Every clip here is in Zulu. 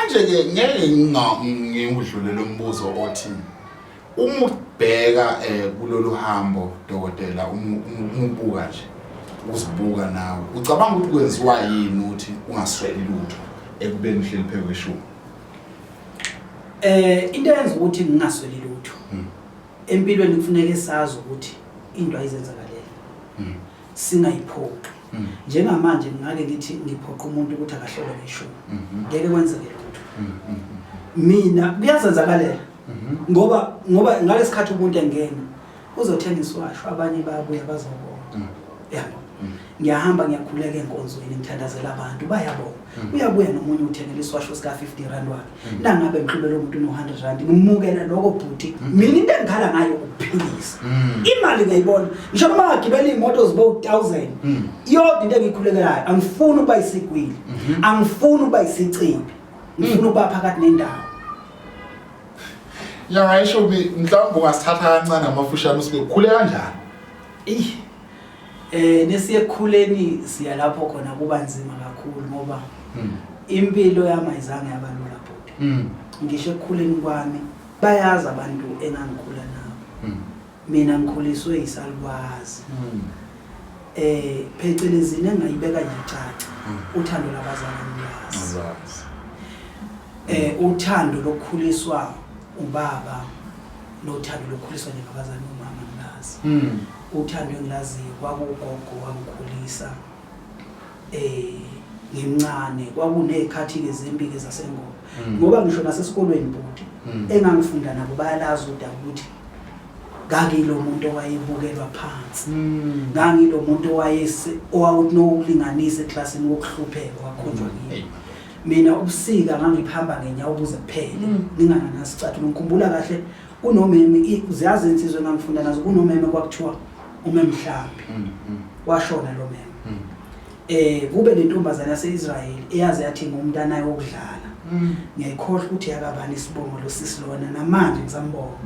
Manje-ke ngeke ngiwudlule lo mbuzo othi uma ubheka kulolu hambo dokotela, uma ubuka nje, uzibuka nawe, ucabanga ukuthi kwenziwa yini ukuthi ungasweli lutho ekubeni uhleli phezu kweshumi? Into eyenza ukuthi ngingasweli lutho empilweni, kufuneka sazi ukuthi into ayizenzakalela, singayiphoqi. Njengamanje ngingake ngithi ngiphoqa umuntu ukuthi akahlolwe ngeshumi, ngeke kwenzeke lutho. Mina kuyazenzakalela, ngoba ngalesikhathi umuntu engena uzothenga isiwasho, abanye bayabuya bazobonga, yabo. Ngiyahamba ngiyakhuleka enkonzweni, ngithandazela abantu, bayabonga. Uyabuya nomunye uthengela isiwasho sika 50 rand wakhe. Nangabe ngihlubela umuntu no 100 rand, ngimukela lokho bhuti. Mina into engikhala ngayo ukuphilisa. Imali ngiyayibona, ngisho noma ngagibela iy'moto zibe u-1000, yodwa into engiyikhulekelayo, angifuni ukuba isigwili, angifuni ukuba isicibi, ngifuna ukuba phakathi nendawo. Nyanga yeshumi, mhlawumbe ungasithatha kancane amafushane usuke ukhule kanjani? Eyi, nesiye ekukhuleni, siya lapho khona kuba nzima kakhulu, ngoba impilo yami ayizange yaba lula bhuti. Ngisho ekukhuleni kwami, bayazi abantu engangikhula nabo. Mina ngikhuliswe yisalukwazi. Phecelezi engayibeka nje caca, uthando labazali angilazi. Azazi. Uthando lokukhuliswa ubaba nothando lokukhuliswa nje ngabazali nomama ngilazi. Uthando engilaziyo kwakugogo wangikhulisa ngimncane. Kwakuney'khathi-ke zempi-ke zasengoma, ngoba ngisho nasesikolweni bhuti, engangifunda nabo bayalazi udaba ukuthi ngangilo muntu owayebukelwa phansi. Ngangilo muntu owayese owawuthi nokulinganisa eklasini wokuhlupheka wakhonjwa kimi. Hey. Mina ubusika ngangiphamba ngenyawo kuze kuphele, nginganganasicathulo. Ngikhumbula kahle kunomeme, ziyazi insizwa engangifunda nazo, kunomeme kwakuthiwa umemhlambi. Washona lo meme. Kube nentombazane yase-Israel eyaze yathi ngumntanayo wokudlala. Ngiyayikhohlwa ukuthi yakabani isibongo lo sisi lona, namanje ngisambonga,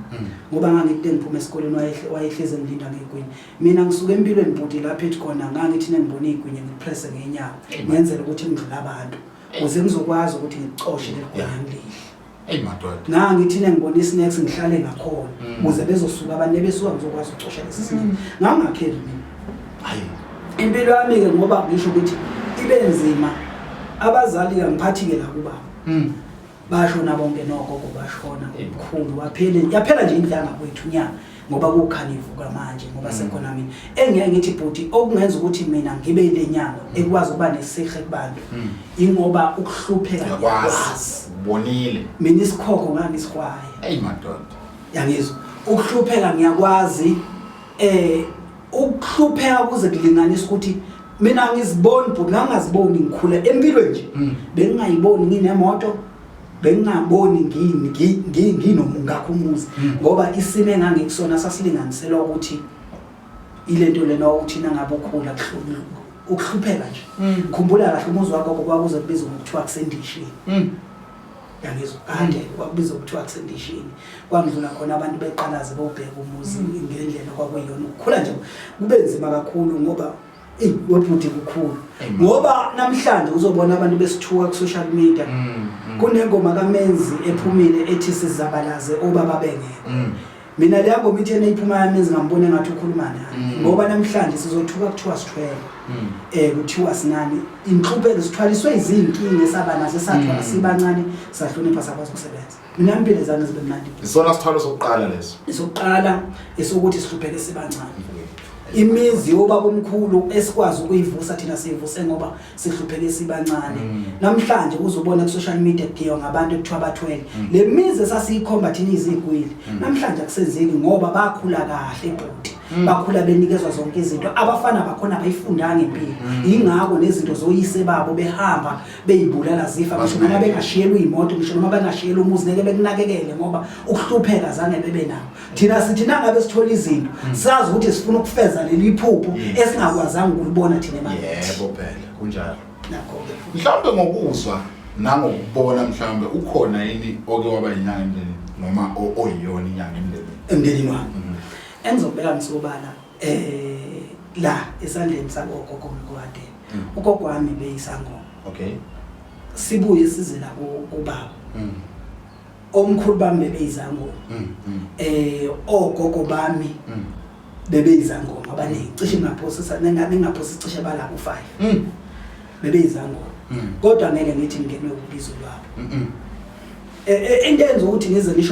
ngoba ngangithi ngiphuma esikoleni wayehlezi engilinda ngegwinya. Mina ngisuka empilweni bhuti lapho ethi khona ngangithi nengibona igwinya ngipresse ngenyawo, ngenzela ukuthi ngidlule abantu ukuze ngizokwazi ukuthi ngicoshe leli gwinya ngilidle. Hey madoda. Ngangithi nengibona isnacks ngihlale ngakhona ukuze bezosuka abantu, besuka ngizokwazi ukucosha lesi snacks. Ngangingakheli mina. Hayi. Impilo yami-ke, ngoba ngisho ukuthi ibe nzima, abazali-ke angiphathi-ke la kubaba. Bashona bonke, nogogo bashona, umkhulu waphele, yaphela nje indlu yangakwethu nya, ngoba kukhanya ivuka manje ngoba sekhona mina. Engeke ngithi bhuti okungenza ukuthi mina ngibe ile nyanga ekwazi ukuba nesihe kubantu, ingoba ukuhlupheka Uyakwazi. ngiyakwazi. Ubonile. Mina isikhokho ngangisihwaya. Hey madoda. Yangizwa, ukuhlupheka ngiyakwazi. Ukuhlupheka kuze kulinganisa ukuthi mina ngiziboni bhuti, ngangaziboni ngikhula empilweni nje. Bengingayiboni nginemoto, bengingaboni nginomungakho umuzi, ngoba isimo engangikusona sasilinganiselwa ukuthi ilento lena ukuthi nangabe ukhula ukuhlupheka nje. Khumbula kahle umuzi wakho kwakuze kubizwa ngokuthiwa kusendishini. Yangizwa, kade kwakubizwa kuthiwa kusendishini, kwangidlula khona abantu beqalaze bowubheka umuzi ngendlela kwakuyiyona. Ukukhula nje kube nzima kakhulu, ngoba eyi webhuti kukhulu, Amen. ngoba namhlanje uzobona abantu besithuka ku-social media. Kunengoma kaMenzi ephumile ethi sizabalaze obaba bengekho. Mina leya ngoma ithi eneyiphuma yaMenzi ngambona engathi ukhuluma nami, ngoba namhlanje sizothuka kuthiwa sithwele, kuthiwa sinani inhlupheko, sithwaliswe izinkinga esaba nazo, esathwala sibancane, sahlonipha, sakwazi ukusebenza. Mina impilo zange zibe mnandi. Isona sithwalo sokuqala leso. Esokuqala esokuthi sihlupheke sibancane. Imizi yobaba omkhulu esikwazi ukuyivusa thina siyivuse ngoba sihlupheke sibancane. Namhlanje uzobona ku social media kugiwa ngabantu ekuthiwa bathwele. Le mizi esasiyikhomba thina izigwili namhlanje akusenzeki, ngoba bakhula kahle bhuti. Bakhula benikezwa zonke izinto. Abafana bakhona abayifundanga impilo, ingakho nezinto zoyise babo behamba beyibulala zifa, ngisho noma bengashiyelwa iy'moto, ngisho noma bengashiyelwa umuzi, ngeke bekunakekele, ngoba ukuhlupheka zange bebe nawo. Thina sithi nangabe sithola izinto, sazi ukuthi sifuna ukufeza leli phupho esingakwazanga ukulibona thina emakithi. Yebo phela, kunjalo. Nakho-ke. Mhlawumbe ngokuzwa nangokubona, mhlawumbe ukhona yini oke waba yinyanga emndenini noma oyiyona inyanga emndenini? Emndenini wami, engizokubeka ngisobala, la esandleni sakogogo ngikwadeni, ugogo wami beyisangoma. Sibuye size la kubaba. Omkhulu bami bebeyizangoma. Ogogo bami bebeyizangoma abaningi, cishe ngingaphosisa, ningaphosisa, cishe balabo 5 bebeyizangoma. Kodwa ngeke ngithi ngingenwe ubizo lwabo. Into enza ukuthi ngize ngisho